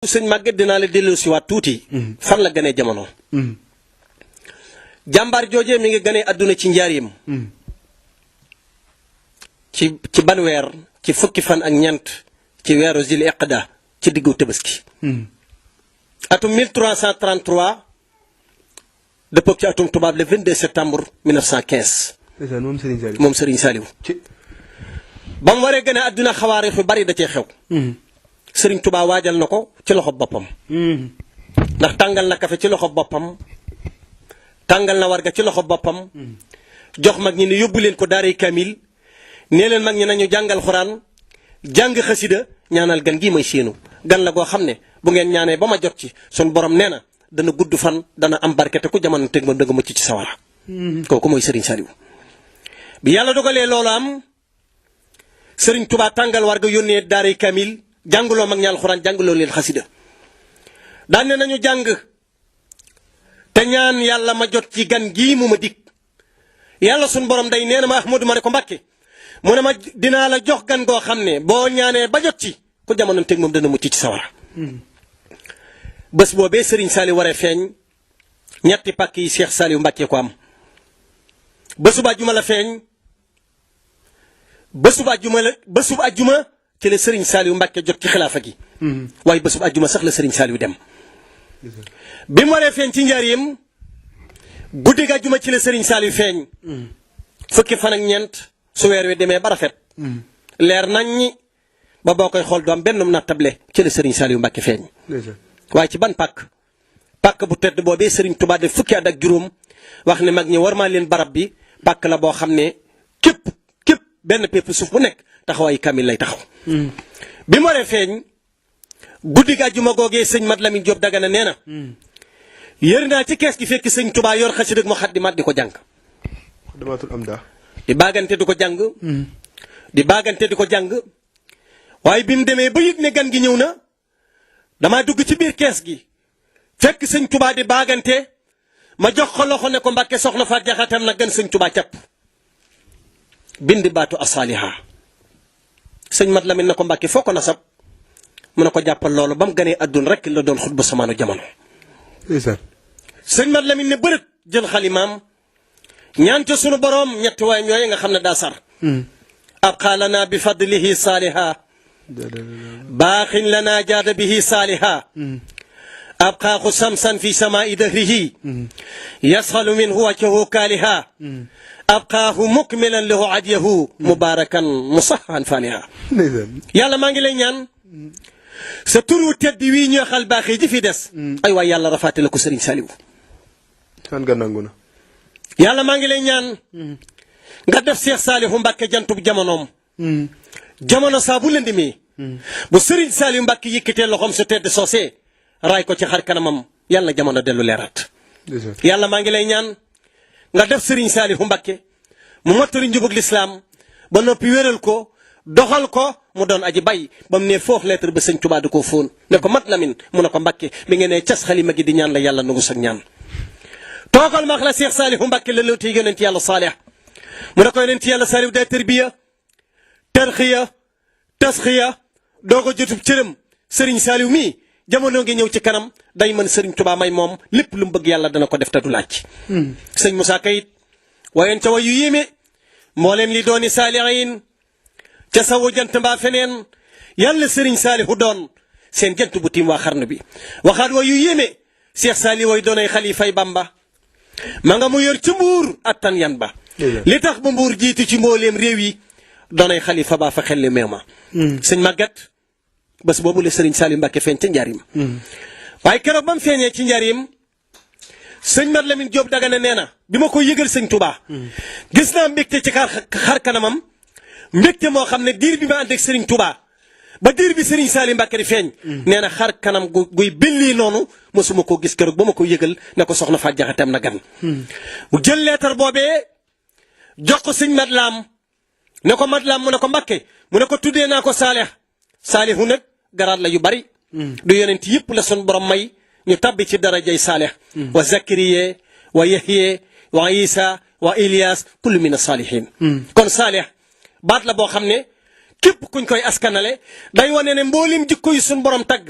sëñ Maguette dinaa la dellu si waat tuuti. fan la gënee jamono. jàmbaar joojee mi ngi gënee adduna ci njaareem. ci ban weer ci fukki fan ak ñeent ci weeru zil iqda ci diggu Tabaski. atum 1333 dëppoo ci atum tubaab le 22 septembre 1915. moom Serigne Saliou. ba mu waree gën a adduna xawaari yu bari da cee xew. Serigne Touba waajal na ko ci loxo boppam. ndax tàngal na kafe ci loxo boppam. tàngal na warga ci loxo boppam. jox mag ñi ne yóbbu leen ko daaray Kamil. nee leen mag ñi nañu jàngal xuraan jàng xasida ñaanal gan gi may séenu gan la goo xam ne bu ngeen ñaanee ba ma jot ci sun borom nee na dana gudd fan dana am barke te ku jamono teg moom da nga mucc ci sawara. kooku mooy Serigne Saliou. bi yàlla dogalee loolu am Serigne Touba tàngal warga yónnee daaray Kamil jàngaloo mag ñaal xuraan jàngaloo leen xasida daan ne nañu jàng te ñaan yàlla ma jot ci gan gii mu ma dig yàlla sun borom day nee na ma Ahmadu ma ne ko Mbàkke mu ne ma dinaa la jox gan goo xam ne boo ñaanee ba jot ci ku jamono teg moom dana mucc ci sawara. bés boobee Serigne Saliou waree feeñ ñetti pàkk yi Cheikh Saliou Mbàkke ko am bésub àjjuma la feeñ bésub àjjuma ci la Serigne Saliou Mbàkke jot ci xilaafa gi. waaye bésub àjjuma sax la Serigne Saliou dem. bi mu waree feeñ ci njaareem guddi ga àjjuma ci la Serigne Saliou feeñ. fukki fan ak ñeent. su weer wi demee ba rafet. leer nañ ñi ba boo koy xool doom benn nattable ci la Serigne Saliou Mbacke feeñ. waaye ci ban pàkk bu tedd boobee Serigne Touba def fukki at ak juróom wax ne mag ñi war maa leen barab bi pàkk la boo xam ne képp benn pépp suuf bu nekk taxawaayu kamil lay taxaw. bi mu waree feeñ guddi ga àjjuma googee sëñ Mat Lamine Diop Dagana nee na. yër naa ci kees gi fekk sëñ Touba yor xasida ak Muxaddimaat di ko jàng. di baagante di ko jàng. di ko jàng waaye bi mu demee ba yëg ne gan gi ñëw na damaa dugg ci biir kees gi fekk sëñ Touba di baagante ma jox ko loxo ne ko Mbàkke soxna Faat Jaxatam na gan sëñ Touba capp bind baatu asaaliha sëñ Mat Lamin na ko Mbàkke foo ko nasab mu ne ko jàppal loolu ba mu ganee adduna rek la doon xutba samaanu jamono. sëñ Mat Lamin ne bërët jël xalimaam ñaan ca sunu boroom ñetti waay ñooy nga xam ne daa sar. abqaa lana bi fadlihi saaliha baaxin lana jaada bihi saaliha abqaahu samsan fi samaa'i dahrihi yasxalu minhu wajhahu kaaliha abqaahu mukmilan lahu adyahu mubaarakan musaxan faaniha. yàlla maa ngi lay ñaan sa turu tedd wii ñu xal baaxee ji fi des. ay waay yàlla rafaate la ko Serigne Saliou. yàlla maa ngi lay ñaan nga def Cheikh Saliou Mbacke jantub jamonoom. jamono saa bu lëndëmee. bu Serigne Saliou Mbacke yëkkatee loxoom su tedd soosee raay ko ci xar kanamam yàlla na jamono dellu leeraat. yàlla maa ngi lay ñaan nga def Serigne Saliou Mbacke mu mottali njubug lislaam ba noppi wéral ko doxal ko mu doon aji bay ba mu ne foofu lettre ba sëñ Touba da koo fóon ne ko Mat Lamin mu ne ko Mbacke bi ngeen ne cas xalima gi di ñaan la yàlla nangu sag ñaan. toogal ma wax la Cheikh Saliou Mbacke la lewti yonent yàlla Saalih mu ne ko yonent yàlla Saliou day tarbiya tarxiya tasxiya doog a jotub cërëm Serigne Saliou mii jamono ngi ñëw ci kanam day mën Serigne Touba may moom lépp lu mu bëgg yàlla dana ko def te du laaj. sëñ Moussa Kayit wayoon ca wayu yéeme mbooleem li dooni saalihin ca sawu jant mbaa feneen yàlla Serigne Saliou doon seen jant bu tiim waa xarnu bi waxaat wayu yéeme Cheikh Saliou way doonay xalifay Bamba ma nga mu yor ci mbuur attan yan ba li tax ba mbuur jiitu ci mbooleem réew yi doonay xalifa baa fa xelle meew ma sëñ Maguette bés boobu la Serigne Saliou Mbacke feeñ ca njaarim waaye keroog ba mu feeñee ci njaarim sëñ Mat Lamine Diop Dagana nee na bi ma ko yëgal sëñ Touba gis naa mbégte ci xar kanamam mbégte moo xam ne diir bi ma ànd ak Serigne Touba ba diir bi Serigne Saliou Mbacke di feeñ nee na xar kanam guy belli noonu mosuma koo gis keroog ba ma ko yëgal ne ko soxna Faat Jaxate am na gan mu jël leetar boobee jox ko sëñ Mat Lam ne ko Mat Lam mu ne ko Mbacke mu ne ko tuddee naa ko Saalih Saalihu nag garaat la yu bari du yonent yëpp la sun borom may ñu tabbi ci darajay Saalih wa Zakariya wa Yahya wa Isa wa Ilyas kullu min as-salihin kon Saalih baat la boo xam ne képp kuñ koy askanale day wane ne mboolim jikko yu suñ borom tagg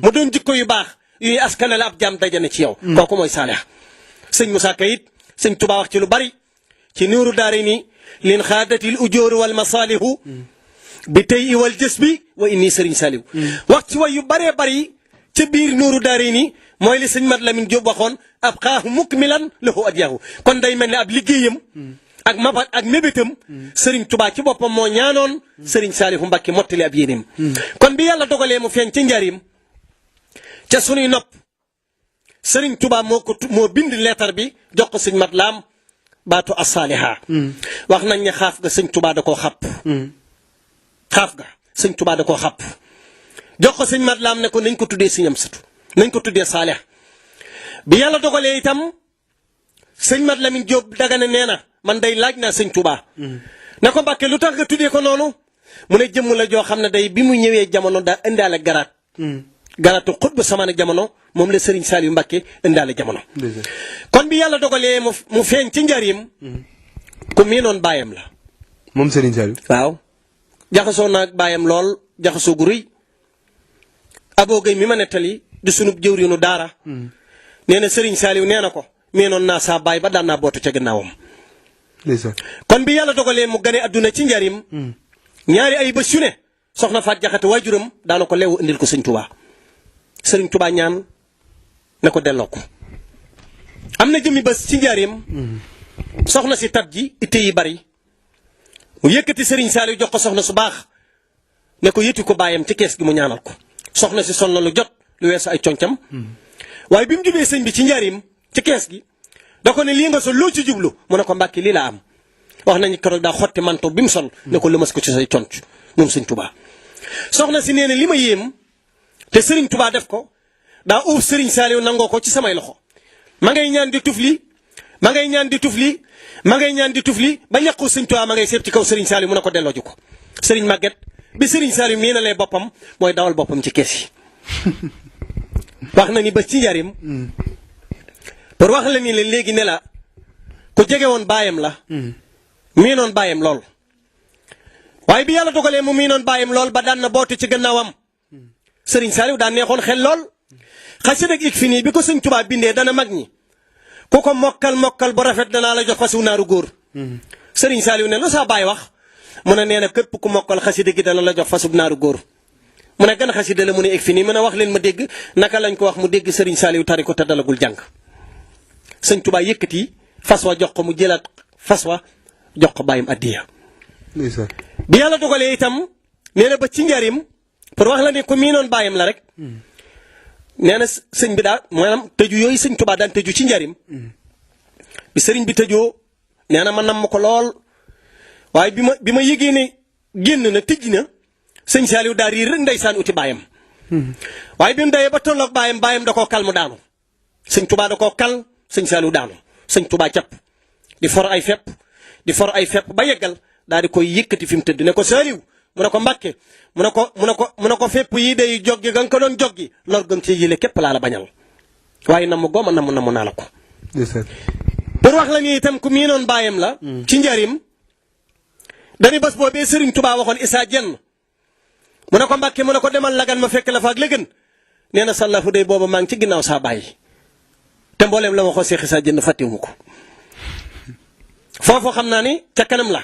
mu doon jikko yu baax yuy askanale ab jaam dajane ci yow kooku mooy saalih sëñ Moussa Kayit sëñ Tuubaa wax ci lu bari ci nuuru daari ni lin xaadatil ujóoru wal masaalihu bi tey wal jës bi wa inni sëriñ Saliou wax ci way yu baree bari ca biir nuuru daari ni mooy li sëñ Mat Lamin Jóob waxoon ab xaahu mukmilan lahu adyahu kon day mel ne ab liggéeyam ak mabat ak mébétam sëriñ Tuubaa ci boppam moo ñaanoon sëriñ Saalihu Mbàkke mottali ab yéenéem kon bi yàlla dogalee mu feeñ ca njaarim ca sunuy nopp sëriñ Tuubaa moo bind leetar bi jox ko sëñ Mat Laam baatu as-saaliha wax nañ ne xaaf ga sëñ Tuubaa da koo xapp xaaf ga sëñ Tuubaa da koo xapp jox ko sëñ Mat Laam ne ko nañ ko tuddee sëñ Amsatu nañ ko tuddee saalih bi yàlla dogalee itam sëñ Mat Lamin Jóob Dagana nee na man day laaj naa sëñ Tuubaa ne ko Mbàkke lu tax nga tuddee ko noonu mu ne jëmm la joo xam ne day bi mu ñëwee jamono daa indaale garaat garaatu xutba samaane jamono moom la sëriñ Saliou Mbàkke indaale jamono kon bi yàlla dogalee mu feeñ ci njaarim ku miinoon baayam la moom sëriñ Saliou waaw jaxasoo naag baayam lool jaxasoo gu rëy Aboo Gay mi ma nettali di sunub jëwriñu daara nee na sëriñ Saliou nee na ko miinoon naa saa baay ba daan naa bootu ca gannaawam kon bi yàlla dogalee mu gane adduna ci njaarim ñaari ay bés yu ne soxna Faat Jaxate waajuram daana ko leewu indil ko sëñ Tuubaa sëriñ Tuubaa ñaan ne ko delloo ko am na jëmi bés ci njaarim soxna si tat ji itte yi bari mu yëkkati sëriñ Saliou jox ko soxna su baax ne ko yëti ko bàyyam ci kees gi mu ñaanal ko soxna si sol na lu jot lu weesu ay concam waaye bi mu jubee sëñ bi ci njaarim ci kees gi da ko ne lii nga sol loo ci jublu mu ne ko Mbàkke lii laa am wax nañu keroog daa xotti manto bi mu sol ne ko lëmas ko ci say conc moom sëñ Tuubaa soxna si nee na li ma yéem te sëriñ Tuubaa def ko daa uuf sëriñ Saliou nangoo ko ci samay loxo ma ngay ñaan di tufli ma ngay ñaan di tufli ma ngay ñaan di tufli ba ñàqu sëñ Tuubaa ma ngay seet ci kaw sëriñ Saliou mu ne ko delloo ji ko sëriñ Maguette bi sëriñ Saliou mii na lee boppam mooy dawal boppam ci kees yi wax na ni ba ci njariñ pour wax la ni leen léegi ne la ku jege woon baayam la miinoon baayam lool waaye bi yàlla dogalee mu miinoon baayam lool ba daan na bootu ci gannaawam sëriñ Saliou daan neexoon xel lool xasida ak fi nii bi ko sëñ Tuubaa bindee dana mag ñi ku ko mokkal bu rafet danaa la jox fasiw naaru góor sëriñ Saliou ne lu saa baay wax mu ne nee na képp ku mokkal xasida gi dana la jox fasub naaru góor mu ne gën xasida la mu ne fi nii mu ne wax leen ma dégg naka lañ ko wax mu dégg sëriñ Saliou tari ko te dalagul jàng sëñ Tuubaa yëkkati fas wa jox ko mu jëlaat fas wa jox ko bàyyim addiya bi yàlla dogalee itam nee na ba ci njaarim pour wax la ne ko miinoon bàyyam la rek nee na sëñ bi daal maanaam tëju yooyu sëñ Tuubaa daan tëju ci njaarim bi sëriñ bi tëjoo nee na ma namm ko lool waaye bi ma yëgee ne génn na tëj na sëñ Saliou daal riir rek ndeysaan uti bàyyam waaye bi mu dayee ba tolloog bàyyam da koo kal mu daanu sëñ Tuubaa da koo kal sëñ Saliou daanu sëñ Tuubaa capp di for ay fepp ba yeggal daal di koy yëkkati fi mu tëdd ne ko Saliou mu ne ko Mbàkke mu ne ko fepp yi day joggi ga nga ko doon joggi lor gën ci yële képp laa la bañal waaye namm gooma namm naa la ko pour wax la ni itam ku miinoon bàyyam la ci njaarim dañu bés boobee sëriñ Tuubaa waxoon Issa Dieng mu ne ko Mbàkke mu ne ko demal lagan ma fekk la fa ak lëgën nee na sàllafu day booba maa ngi ci ginnaaw saa bàyyi te mbooleem la waxoo Seex Issa Dieng fàttewu ko foofu xam naa ni ca kanam la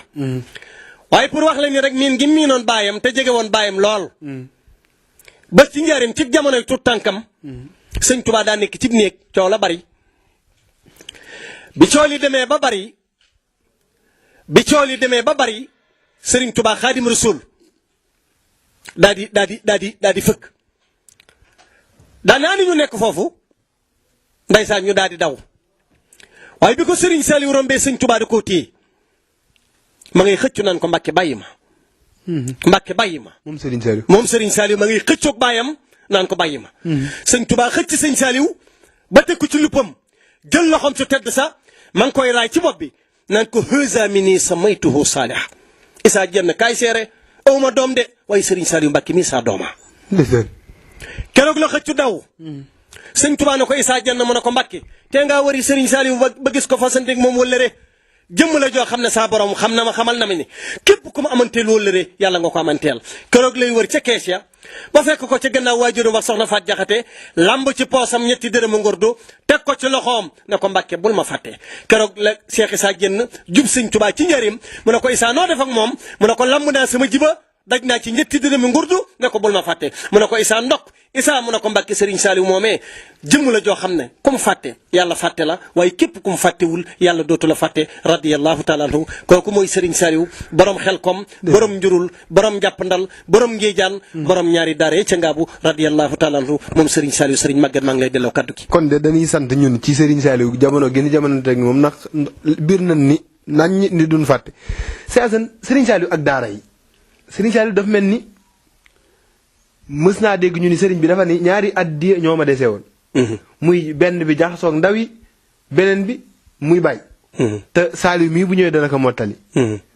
waaye pour wax la ni rek miin gi miinoon baayam te jege woon baayam lool ba ci njaarim ci jamonoy tut tànkam sëñ Tuubaa daa nekk ci néeg coow la bari bi coow li demee ba bari sëriñ Tuubaa Xaadim Rasuul daa di fëkk daa naa ni ñu nekk foofu ndaysaan ñu daal di daw waaye bi ko sëriñ Saliou rombee sëñ Tuubaa da koo téye ma ngay xëccu naan ko Mbàkke bàyyi ma Mbàkke bàyyi ma moom sëriñ Saliou ma ngay xëccoog baayam naan ko bàyyi ma sëñ Tuubaa xëcc sëñ Saliou ba teg ko ci luppam jël loxoom su tedd sa ma ngi koy raay ci bopp bi naan ko hëza mi nii sa maytuhu saalih Issa Dieng kaay seere aw ma doom de waaye sëriñ Saliou Mbàkke mii saa dooma keroog la xëccu daw sëñ Tuubaa ne ko Issa Dieng mu ne ko Mbàkke te ngaa wari sëriñ Saliou ba gis ko fasanteeg moom wëllëre jëmm la joo xam ne saa borom xam na ma xamal na ma ni képp ku ma amanteel wóllëre yàlla nga ko amanteel keroog lay wër ca kees ya ba fekk ko ca gannaaw waajuram wax soxna Faat Jaxate lamb ci poosam ñetti dërëmu ngordu teg ko ci loxoom ne ko Mbàkke bul ma fàtte keroog la Cheikh Issa génn jub Sëñ Tuubaa ci njëriñ mu ne ko Issa noo def ak moom mu ne ko lamb naa sama jiba daj naa ci ñetti dërëmi ngurdu ne ko bul ma fàtte mu ne ko Issa ndok Issa mu ne ko Mbàkke Serigne Saliou moomee jëmm la joo xam ne ku mu fàtte yàlla fàtte la waaye képp ku mu fàttewul yàlla dootu la fàtte radiyallahu taala anhu kooku mooy Serigne Saliou borom xelkom borom njurul borom njàppandal borom ngéejaan borom ñaari daare ca ngaabu radiyallahu taala anhu moom Serigne Saliou Serigne Maguette maa ngi lay delloo kaddu gi. kon de dañuy sant ñun ci Serigne Saliou jamono gën jamono teg moom ndax biir nañ ni nañ ni duñ fàtte Serigne Saliou ak daara yi Serigne Saliou dafa mel ni mës naa dégg ñu ni Serigne bi dafa ni ñaari addiya ñoo ma dese woon. muy benn bi jaxasoog ndaw yi beneen bi muy bàyyi. te Saliou mii bu ñëwee dana ko mottali.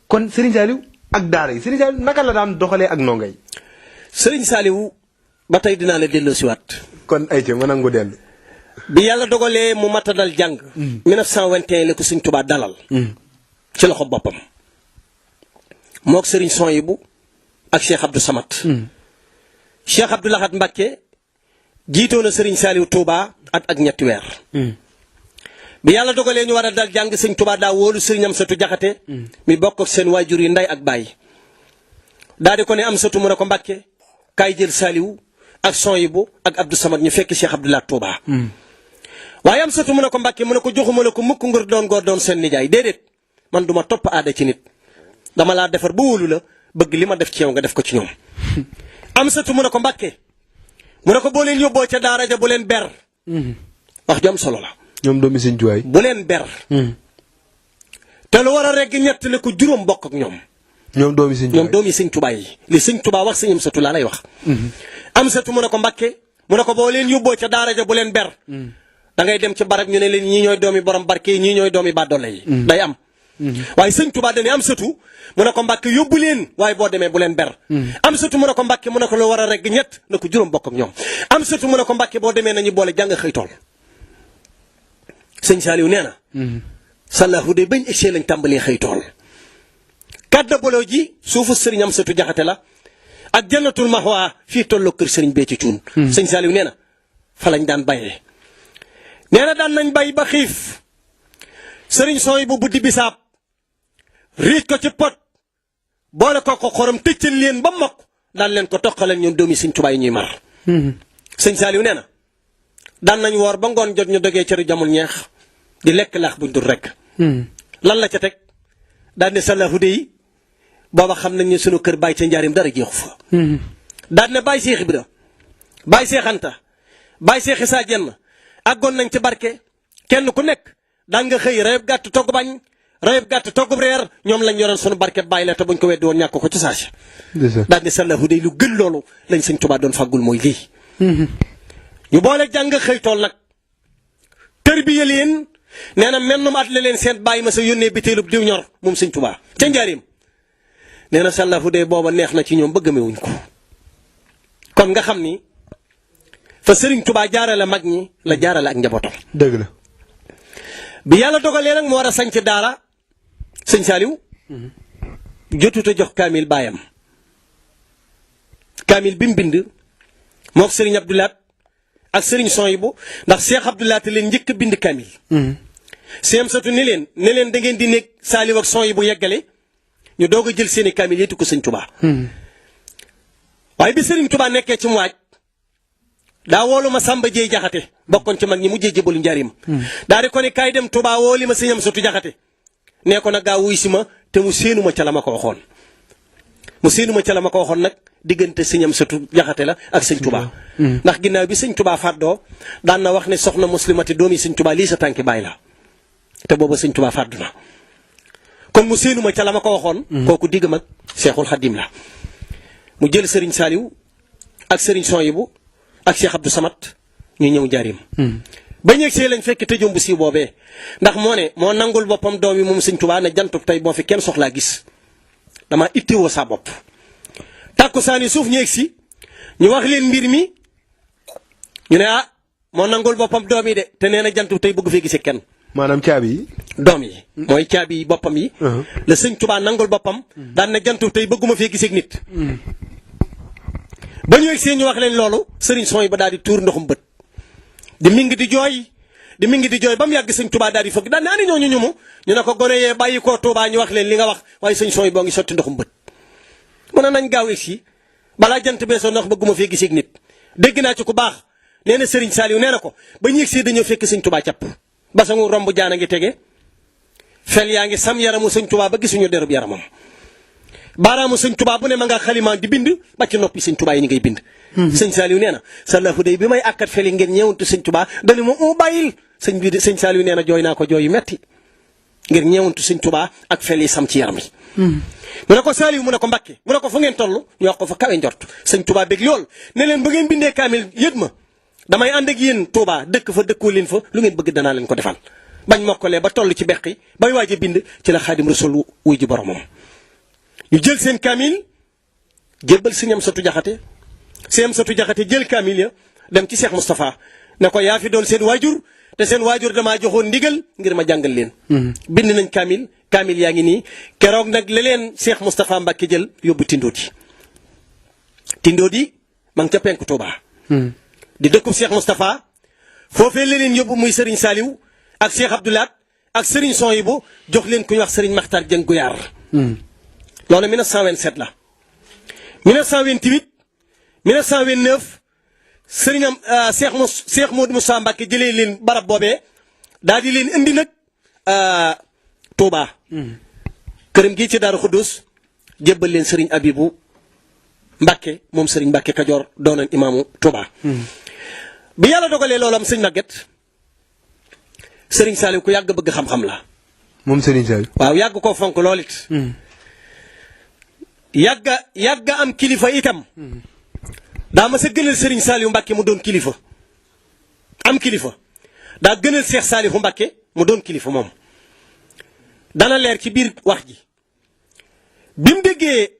kon Serigne Saliou ak daara yi Serigne Saliou naka la daan doxalee ak ndongo yi. Serigne Saliou ba tey dinaa la delloo si waat. kon ayca ma nangu dellu. bi yàlla dogalee mu matadal jàng. 1921 la ko Sëñ Tuubaa dalal. ci loxo boppam. moog Serigne Souhaïbou ak Cheikh Abdou Samad. Cheikh Abdou Lahad Mbacké jiitoo na Serigne Saliou Touba ak ñetti weer. bi yàlla dogalee ñu war a dal jàng Sëñ Touba daa wóolu Serigne Amsatou Jaxate mi bokk ak seen waajur yi ndey ak baay. daal di ko ne Amsatou mu ne ko Mbacké kaay jël Saliou ak Souhaïbou ak Abdou Samad ñu fekk Cheikh Abdou Lahad Touba. waaye Amsatou mu ne ko Mbacké mu ne ko joxuma la ko mukk ngir doon góor doon seen nijaay déedéet man duma topp aada ci nit dama laa defar ba wóolu la bëgg li ma def ci yow nga def ko ci ñoom. Amsatou mu ne ko Mbacké mu ne ko boo leen yóbboo ca daara ja bu leen ber. wax ju am solo la. ñoom doomi Sëñ Tuubaa yi bu leen ber. te lu war a regg ñett la ko juróom bokk ak ñoom. ñoom doomi Sëñ Tuubaa yi ñoom doomi Sëñ Tuubaa yi li Sëñ Tuubaa wax Sëñ Amsatou laa lay wax. Amsatou mu ne ko Mbacké mu ne ko boo leen yóbboo ca daara ja bu leen ber. da ngay dem ci barab ñu ne leen ñii ñooy doomi borom barke yi ñii ñooy doomi bàddoole yi. day am. waaye Sëñ Tuubaa dañuy Amsatou mu ne ko Mbacké yóbbu leen waaye boo demee bu leen ber. Amsatou mu ne ko Mbacké mu ne ko lu war a regg ñett na ko juróom bokk ak ñoom. Amsatou mu ne ko Mbacké boo demee nañu boole jàng xëy tool. Sëñ Saliou nee na. sallahu de bañ egsee lañ tàmbalee xëy tool. kadda boloo ji suufu Serigne Amsatou Jaxate la ak jannatul mahwa fii tolloo kër Serigne Béthio Thioune. Sëñ Saliou nee na fa lañ daan bayee. nee na daan nañ bay ba xiif Serigne Souhaïbou bu buddi bisaab riij ko ci pot boole ko xorom tëccal leen ba mokk daan leen ko toqaleen ñoom doomi Sëñ Tuubaa yi ñuy mar. Sëñ Saliou nee na daan nañ woor ba ngoon jot ñu dogee cëru jamul ñeex di lekk laax buñ dul rekk. lan la ca teg daan ne sallahu de yi booba xam nañ ne sunu kër bàyyi ca njaarim dara jeexu fa. daan ne bàyyi Seex Ibra bàyyi Seex Anta bàyyi Seex Isaa Jenn àggoon nañ ci barke kenn ku nekk daan nga xëy rayub gàtt togg bañ rayub gàtt togg reer ñoom lañ yoroon sunu barke bàyyi la te buñ ko weddi woon ñàkk ko ci saasi. daan ne sallahu de lu gën loolu lañ Sëñ Tuubaa doon fàggul mooy lii. ñu boole jàng xëy tool nag tërbiya leen nee na mennum at la leen seen bàyyi ma sa yónnee bitéelub diw ñor moom Sëñ Tuubaa ca njaarim nee na sallahu de booba neex na ci ñoom ba gëmewuñ ko. kon nga xam ni fa Sëriñ Tuubaa jaarale mag ñi la jaarale ak njabootam. dëgg la. bi yàlla dogalee nag mu war a sañc daara Sëñ Saliou jotut a jox kaamil baayam kaamil bi mu bind mook Serigne Abdou Lahad ak Serigne Souhaïbou ndax Cheikh Abdou Lahad leen njëkk a bind kaamil. Sëñ Amsatou ne leen da ngeen di nekk Saliou ak Souhaïbou yeggale ñu doog a jël seen i kaamil yéetu ko Sëñ Tuubaa. waaye bi Serigne Touba nekkee ci mu waaj daa woolu ma Samba Jéey Jaxate bokkoon ci mag ñi mujjee jëbalu njaarim. daa di ko ne kaay dem Touba wooli ma Sëñ Amsatou Jaxate nee ko nag gaa wuy si ma te mu séenu ma ca la ma ko waxoon. mu séenu ma ca la ma ko waxoon nag diggante Sëñ Amsatou Jaxate la ak Sëñ Tuubaa. ndax ginnaaw bi Sëñ Tuubaa fàddoo daan na wax ne soxna muslimati doomi Sëñ Tuubaa lii sa tànki baay la te booba Sëñ Tuubaa fàddu na kon mu séenu ma ca la ma ko waxoon. kooku digg mag Seexul Xadiim la. mu jël Serigne Saliou ak Serigne Souhaïbou ak Cheikh Abdou Samad ñu ñëw njaarim. ba ñeeg see lañ fekk tëjum bu siiw boobee ndax moo nangul boppam doom yi moom Sëñ Tuubaa ne jantub tey boo fi kenn soxlaa gis dama ittiwoo saa bopp. tàkkusaani suuf ñu egg si ñu wax leen mbir mi ñu ne moo nangul boppam doom yi de te nee na jantub tey bëgg fee gisee kenn maanaam caabi yi. doom yi. mooy caabi yi boppam yi. la sëñ Tuubaa nangul boppam. daan na jantu tey bëgguma fee gisee ak nit. ba ñu egg ñu wax leen loolu sëriñ son yi ba daal di tuur ndoxum bët. di mingi di jooy ba mu yàgg sëñ Tuubaa daal di fëgg daan ne ani ñooñu ñu ne ko gone yee bàyyi koo Tuubaa ñu wax leen li nga wax waaye sëñ son yi boo ngi sotti ndoxum bët. mu ne nañ gaaw egg si balaa jant bee soo ndax bëgguma fee gisee ak nit dégg naa ci ku baax nee na Serigne Saliou nee na ko ba ñu egg dañoo fekk sëñ Tuubaa capp basangu romb jaan a ngi tege fel yaa ngi sam yaramu sëñ Tuubaa ba gisuñu derub yaramam baaraamu sëñ Tuubaa bu ne ma nga xalimaan di bind ba ci noppi sëñ Tuubaa yi ñu ngay bind. sëñ Saliou nee na sallahu day bi may àkkat fel yi ngeen ñeewantu sëñ Tuubaa dañu ma bàyyil sëñ Saliou nee na jooy naa ko jooy yu metti ngir ñeewantu sëñ Tuubaa ak fel yi sam ci yaram yi. mu ne ko Saliou mu ne ko Mbàkke mu ne ko fu ngeen toll ñu wax ko fa kawe njort sëñ Tuubaa bég lool ne leen ba ngeen bindee kaamil yët ma damay ànd ak yéen Tuubaa dëkk fa dëkkoo leen fa lu ngeen bëgg danaa leen ko defal bañ mokkalee ba toll ci beqi bay waaj a bind ci la Xaadim Rasul wuy ji boromam. ñu jël seen kaamil jébbal sëñ Amsatu Jaxate sëñ Amsatu Jaxate jël kaamil ya dem ci Cheikh Moustapha ne ko yaa fi doon seen waajur te seen waajur damaa joxoon ndigal ngir ma jàngal leen. bind nañ kaamil yaa ngi nii keroog nag la leen Cheikh Moustapha Mbacke jël yóbbu Tindodi ma ngi ca penku Touba. di dëkkub Cheikh Moustapha foofee la leen yóbbu muy Serigne Saliou ak Cheikh Abdoulaat ak Serigne Sohibou jox leen ku ñuy wax Serigne Makhtar Dieng Guyaar. loolu 1927 la. 1928 1929 Serigne Cheikh Modou Moussa Mbacke jëlee leen barab boobee daal di leen indi nag Touba. këram gii ci Daaru Xuddus jébbal leen Serigne Abibou Mbacke moom Serigne Mbacke Kajoor doonoon imaamu Touba. bi yàlla dogalee loolu am sëñ Maguette Serigne Saliou ku yàgg bëgg xam-xam la. moom Serigne Saliou. waaw yàgg koo fonk lool it. yàgg am kilifa itam. daa ma sa gënal Serigne Saliou Mbacke mu doon kilifa. am kilifa daa gënal Cheikh Saliou Mbacke mu doon kilifa moom. dana leer ci biir wax ji bi mu déggee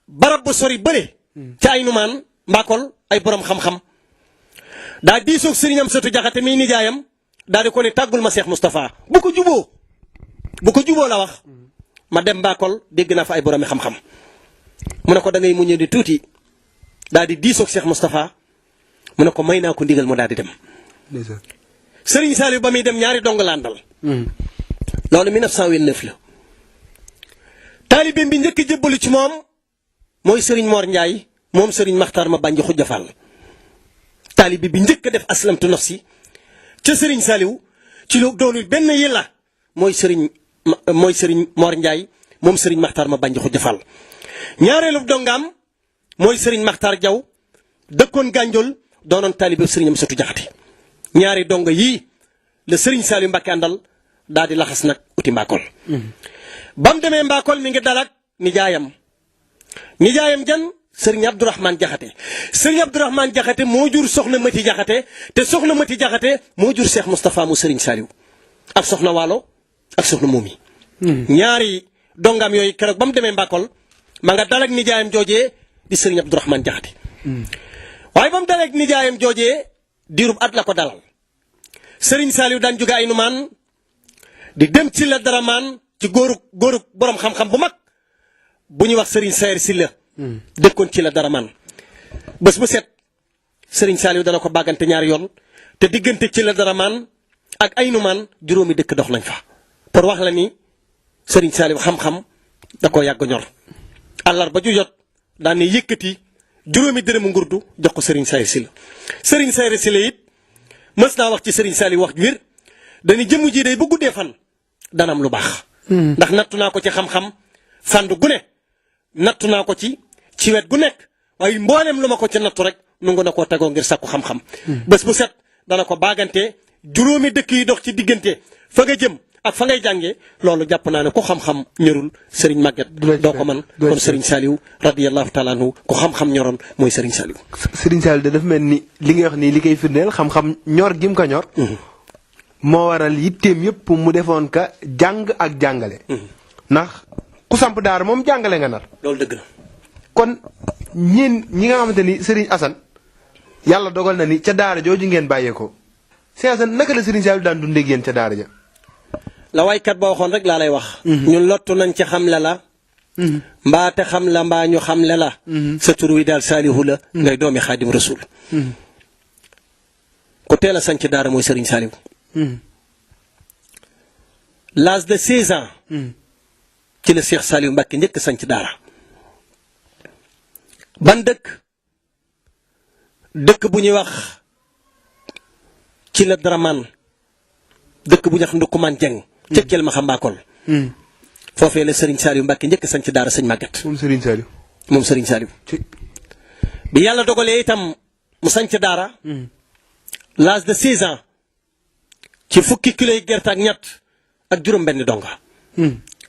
barab bu sori bële. ci ay numaan Mbakol ay borom xam-xam. daa diisoog Serigne Amsatu Jaxate mi nijaayam daa di ko ne tàggul ma Cheikh Moustapha bu ko juboo la wax ma dem Mbakol dégg naa fa ay boromi xam-xam mu ne ko da ngay muñe di tuuti daa di diisoog Cheikh Moustapha mu ne ko may naa ko ndigal mu daal di dem. Serigne Saliou ba muy dem ñaari dong la àndal. loolu 1929 la. taalibeem bi njëkk jébbalu ci moom mooy Serigne Mor Ndiaye moom Serigne Makhtar ma bànj xujja Fall. taalibe bi njëkk a def aslamtu nafsi ca Serigne Saliou ci lu doonul benn yilla mooy Serigne Mor Ndiaye moom Serigne Makhtar ma bànj xujja Fall. ñaareelu dongaam mooy Serigne Makhtar Diaw dëkkoon Gànjol doonoon taalibe Serigne Amsatu Jaxate ñaari donga yii la Serigne Saliou Mbacke àndal daal di laxas nag uti Mbakol. ba mu demee Mbakol mi ngi dalak nijaayam jan Serigne Abdourahmane Jaxate Serigne Abdourahmane Jaxate moo jur soxna Mati Jaxate te soxna Mati Jaxate moo jur Cheikh Moustapha mu Serigne Saliou ak soxna Waalo ak soxna Momi. ñaari dongam yooyu keroog ba mu demee Mbakol ma nga dalak nijaayam joojee di Serigne Abdourahmane Jaxate waaye ba mu dalak nijaayam joojee diirub at la ko dalal Serigne Saliou daan jóge ay numaan di dem ci la daramaan ci góoru borom xam-xam bu mag bu ñuy wax Serigne Sayer Silla dëkkoon ci la daramaan bés bu set Serigne Saliou dana ko bàggante ñaari yoon te diggante ci la daramaan ak ay numaan juróomi dëkk dox nañ fa pour wax la ni Serigne Saliou xam-xam da koo yàgg ñor àllarba ju jot daan ne yëkkati juróomi dërëmu ngurdu jox ko Serigne Sayer Silla Serigne Sayer Silla it mës naa wax ci Serigne Saliou wax ju wér dañu jëmm ji day bu guddee fan dana am lu baax. ndax nattu naa ko ci xam-xam fànn gu ne nattu naa ko ci wet gu nekk waaye mboolem lu ma ko ci nattu rek nungu na koo tegoo ngir sakku xam-xam. bés bu set dana ko baagante juróomi dëkk yi dox ci diggante fa nga jëm ak fa ngay jàngee loolu jàpp naa ne ku xam-xam ñorul Serigne Maguette. doo ko man kon Serigne Saliou radiyallahu taala anhu ku xam-xam ñoroon mooy Serigne Saliou. Serigne Saliou dafa mel ni li ngay wax nii li koy firndeel xam-xam ñor gim ko ñor. moo waral yitteem yëpp mu defoon ka jàng ak jàngale. ndax ku samp daara moom jàngale nga nar. loolu dëgg la. kon ñi nga xamante ni Serigne Assane yàlla dogal na ni ca daara jooju ngeen bàyyeekoo Serigne Assane naka la Serigne Saliou daan dundee ak yéen ca daara ja. la waykat ba waxoon rek laa lay wax. ñun lottu nañ ci xam la. mbaa te xam la mbaa ñu xam la. sa tur wi daal saalihu la. ngay doomi xaadim rasul. ku teel a sanc daara mooy Serigne Saliou. l'âge de 16 ans. ci la Cheikh Saliou Mbacké njëkk sanc daara. ban dëkk bu ñuy wax ci la Dramane dëkk bu ñuy wax Ndukumaan Jeng ca Kell ma xam Mbakol. foofee la Serigne Saliou Mbacké njëkk sanc daara sëñ Maguette. moom Serigne Saliou. moom Serigne Saliou. bi yàlla dogalee itam mu sanc daara. l'âge de 16 ans ci fukki kilo yi gerte ak ñett ak juróom-benn donga.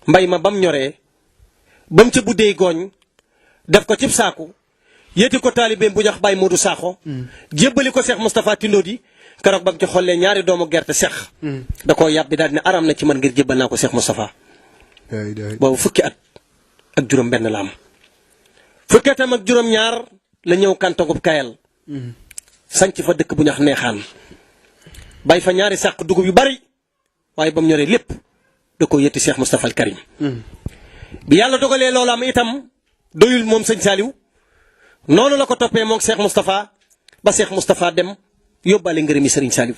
mbay ma bam ñoree bam ca buddee gooñ def ko cib saaku yéeti ko taalibeem bu ñax Baye Modou Sakho. jébbali ko Cheikh Moustapha Tindodi keroog bam ci xollee ñaari doomu gerte sex. da koo yàbbi daal ne aram na ci man ngir jébbal naa ko Cheikh Moustapha. boobu fukki at ak juróom-benn la am. fukki atam ak juróom-ñaar la ñëw kantagub Kayal. sanc fa dëkk bu ñax Neexaan. bay fa ñaari sàq dugub yu bari waaye ba mu ñoree lépp da koo yëtti Cheikh Moustapha al Karim. bi yàlla dogalee loolu am itam doyul moom sëñ Saliou noonu la ko toppee moom Cheikh Moustapha ba Cheikh Moustapha dem yóbbaale ngërëmi Serigne Saliou.